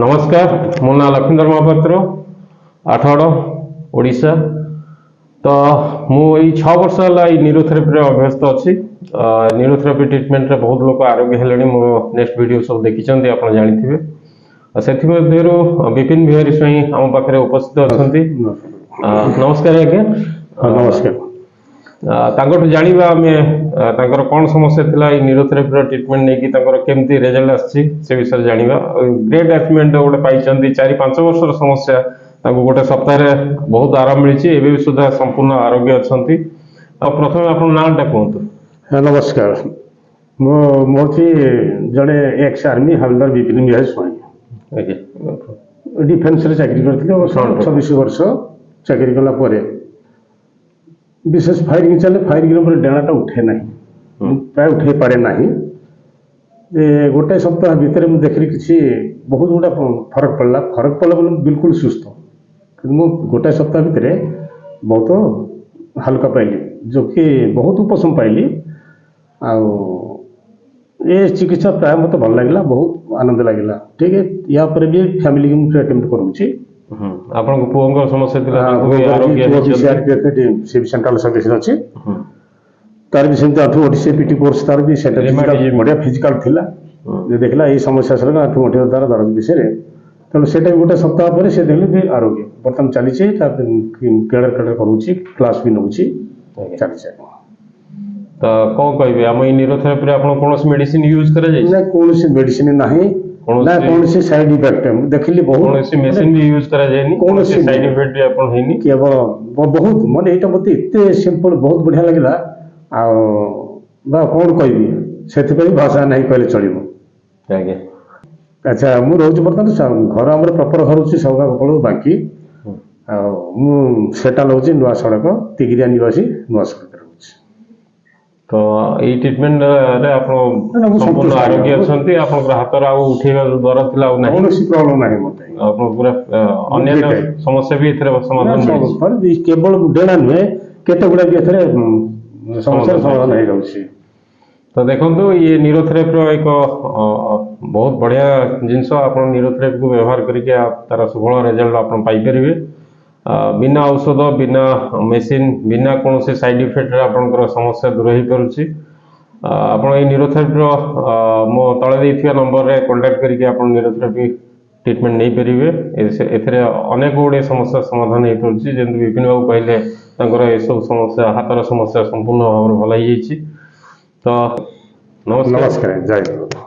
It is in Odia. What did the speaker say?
ନମସ୍କାର, ମୋ ନାଁ ଲକ୍ଷ୍ମୀଧର ମହାପାତ୍ର, ଆଠଗଡ଼, ଓଡ଼ିଶା। ତ ମୁଁ ଏଇ 6 ବର୍ଷ ହେଲା ଏଇ ନ୍ୟୁରୋଥେରାପିରେ ଅଭ୍ୟସ୍ତ ଅଛି। ନ୍ୟୁରୋଥେରାପି ଟ୍ରିଟମେଣ୍ଟରେ ବହୁତ ଲୋକ ଆରୋଗ୍ୟ ହେଲେଣି। ମୋର ନେକ୍ସଟ ଭିଡ଼ିଓ ସବୁ ଦେଖିଛନ୍ତି ଆପଣ, ଜାଣିଥିବେ। ଆଉ ସେଥିମଧ୍ୟରୁ ବିପିନ ବିହାରୀ ସ୍ୱାଇଁ ଆମ ପାଖରେ ଉପସ୍ଥିତ ଅଛନ୍ତି। ନମସ୍କାର ଆଜ୍ଞା। ହଁ, ନମସ୍କାର। ତାଙ୍କଠୁ ଜାଣିବା ଆମେ ତାଙ୍କର କ'ଣ ସମସ୍ୟା ଥିଲା, ଏଇ ନ୍ୟୁରୋଥେରାପିର ଟ୍ରିଟମେଣ୍ଟ ନେଇକି ତାଙ୍କର କେମିତି ରେଜଲ୍ଟ ଆସିଛି, ସେ ବିଷୟରେ ଜାଣିବା। ଗ୍ରେଟ୍ ଆଚିଭମେଣ୍ଟ ଗୋଟେ ପାଇଛନ୍ତି। 4-5 ବର୍ଷର ସମସ୍ୟା ତାଙ୍କୁ ଗୋଟେ ସପ୍ତାହରେ ବହୁତ ଆରାମ ମିଳିଛି। ଏବେ ବି ସୁଦ୍ଧା ସମ୍ପୂର୍ଣ୍ଣ ଆରୋଗ୍ୟ ଅଛନ୍ତି। ଆଉ ପ୍ରଥମେ ଆପଣ ନାଁଟା କୁହନ୍ତୁ। ହଁ, ନମସ୍କାର। ମୁଁ ମୁଁ ହେଉଛି ଜଣେ ଏକ୍ସ ଆର୍ମି ହାବିଲଦାର ବିପିନ ବିହାରୀ ସ୍ୱାଇଁ। ଡିଫେନ୍ସରେ ଚାକିରି କରିଥିଲି ଅବଶ୍ୟ। 26 ବର୍ଷ ଚାକିରି କଲା ପରେ ବିଶେଷ ଫାୟାରିଂ ଚାଲେ। ଫାୟାରିଂରେ ମୋର ଡେଣାଟା ଉଠେ ନାହିଁ, ମୁଁ ପ୍ରାୟ ଉଠେଇ ପାରେ ନାହିଁ। ଯେ ଗୋଟେ ସପ୍ତାହ ଭିତରେ ମୁଁ ଦେଖିଲି କିଛି ବହୁତ ଗୁଡ଼ା ଫରକ ପଡ଼ିଲା। ଫରକ ପଡ଼ିଲା ବୋଲି ବିଲକୁଲ ସୁସ୍ଥ, କିନ୍ତୁ ମୁଁ ଗୋଟେ ସପ୍ତାହ ଭିତରେ ବହୁତ ହାଲୁକା ପାଇଲି, ଯୋଉକି ବହୁତ ଉପଶମ ପାଇଲି। ଆଉ ଏ ଚିକିତ୍ସା ପ୍ରାୟ ମୋତେ ଭଲ ଲାଗିଲା, ବହୁତ ଆନନ୍ଦ ଲାଗିଲା। ଠିକ, ୟା ପରେ ବି ଫ୍ୟାମିଲିକି ମୁଁ ଟ୍ରିଟମେଣ୍ଟ କରୁଛି। ଆପଣଙ୍କ ପୁଅଙ୍କ ସମସ୍ୟା ଥିଲା, ତାଙ୍କୁ ବି ଆରୋଗ୍ୟ ହେଇଛନ୍ତି। ସିଆରପିଏଫ୍, ସେ ବି ସେଣ୍ଟ୍ରାଲ ସର୍ଭିସରେ ଅଛି। ତାର ବି ସେମିତି ଆଣ୍ଠୁ ଗଣ୍ଠି, ସେ ପିଟି କୋର୍ସ ତାର ବି ସେଟା Rheumatism। ବଢ଼ିଆ ଫିଜିକାଲ ଥିଲା। ଯେ ଦେଖିଲା ଏଇ ସମସ୍ୟା ଆସିଲା ଆଣ୍ଠୁ ଗଣ୍ଠି ତାର ଦରଜ ବିଷୟରେ, ତେଣୁ ସେଇଟା ବି ଗୋଟେ ସପ୍ତାହ ପରେ ସେ ଦେଖିଲେ ବି ଆରୋଗ୍ୟ। ବର୍ତ୍ତମାନ ଚାଲିଛି, ତା କେଡ଼ର କେଡ଼ର କରୁଛି, କ୍ଲାସ୍ ବି ନେଉଛି। ଚାଲିଛି। ତ କ'ଣ କହିବେ, ଆମ ଏଇ ନ୍ୟୁରୋଥେରାପିରେ ଆପଣ କୌଣସି ମେଡିସିନ ୟୁଜ କରାଯାଇଛି? ନା, କୌଣସି ମେଡିସିନ ନାହିଁ। ନା, କୌଣସି ସାଇଡ୍ ଇଫେକ୍ଟ ମୁଁ ଦେଖିଲି ବହୁତ। କୌଣସି ମେସିନ ବି ୟୁଜ କରାଯାଇନି। କୌଣସି କୌଣସି ସାଇଡ୍ ଇଫେକ୍ଟ ବି ଆପଣ ହେଇନି। କେବଳ ବହୁତ ମାନେ ଏଇଟା ମୋତେ ଏତେ ସିମ୍ପଲ, ବହୁତ ବଢ଼ିଆ ଲାଗିଲା। ଆଉ ବା କ'ଣ କହିବି, ସେଥିପାଇଁ ଭାଷା ନାହିଁ କହିଲେ ଚଳିବ। ଆଚ୍ଛା, ମୁଁ ରହୁଛି ବର୍ତ୍ତମାନ ଘର ଆମର ପ୍ରପର ଘର ହେଉଛି ସୌଗା ଗୋପାଳ ବାଙ୍କି। ଆଉ ମୁଁ ସେଟା ରହୁଛି ନୂଆ ସଡ଼କ, ତିଗିରିଆ ନିବାସୀ, ନୂଆ ସଡ଼କରେ ରହୁଛି। ତ ଏଇ ଟ୍ରିଟମେଣ୍ଟରେ ଆପଣ ନା, ମୁଁ ସମ୍ପୂର୍ଣ୍ଣ ସନ୍ତୁଷ୍ଟ। ଆରୋଗ୍ୟ ଅଛନ୍ତି। ଆପଣଙ୍କର ହାତର ଆଉ ଉଠେଇବା ଯୋଉ ଦରଜ ଥିଲା, ଆଉ ନାହିଁ। କୌଣସି ପ୍ରୋବ୍ଲେମ ନାହିଁ ମୋତେ। ଆପଣ ପୁରା ଅନ୍ୟାନ୍ୟ Great. ସମସ୍ୟା ବି ଏଥିରେ ସମାଧାନ ମିଳିଛି। କେବଳ ଡେଣା ନୁହେଁ, କେତେ ଗୁଡ଼ା ବି ଏଥିରେ ସମସ୍ୟାର ସମାଧାନ ହେଇଯାଉଛି। ତ ଦେଖନ୍ତୁ, ଇଏ ନ୍ୟୁରୋଥେରାପିର ଏକ ବହୁତ ବଢ଼ିଆ ଜିନିଷ। ଆପଣ ନ୍ୟୁରୋଥେରାପିକୁ ବ୍ୟବହାର କରିକି ତାର ସୁଫଳ ରେଜଲ୍ଟ ଆପଣ ପାଇପାରିବେ। ବିନା ଔଷଧ, ବିନା ମେସିନ, ବିନା କୌଣସି ସାଇଡ୍ ଇଫେକ୍ଟରେ ଆପଣଙ୍କର ସମସ୍ୟା ଦୂର ହେଇପାରୁଛି। ଆପଣ ଏଇ ନ୍ୟୁରୋଥେରାପିର ମୋ ତଳେ ଦେଇଥିବା ନମ୍ବରରେ କଣ୍ଟାକ୍ଟ କରିକି ଆପଣ ନ୍ୟୁରୋଥେରାପି ଟ୍ରିଟମେଣ୍ଟ ନେଇପାରିବେ। ଏଥିରେ ଅନେକ ଗୁଡ଼ିଏ ସମସ୍ୟା ସମାଧାନ ହେଇପାରୁଛି। ଯେମିତି ବିପିନ ବାବୁ କହିଲେ, ତାଙ୍କର ଏସବୁ ସମସ୍ୟା, ହାତର ସମସ୍ୟା ସମ୍ପୂର୍ଣ୍ଣ ଭାବରେ ଭଲ ହେଇଯାଇଛି। ତ ନମସ୍କାର। ନମସ୍କାର, ଜୟ ଗୁରୁ।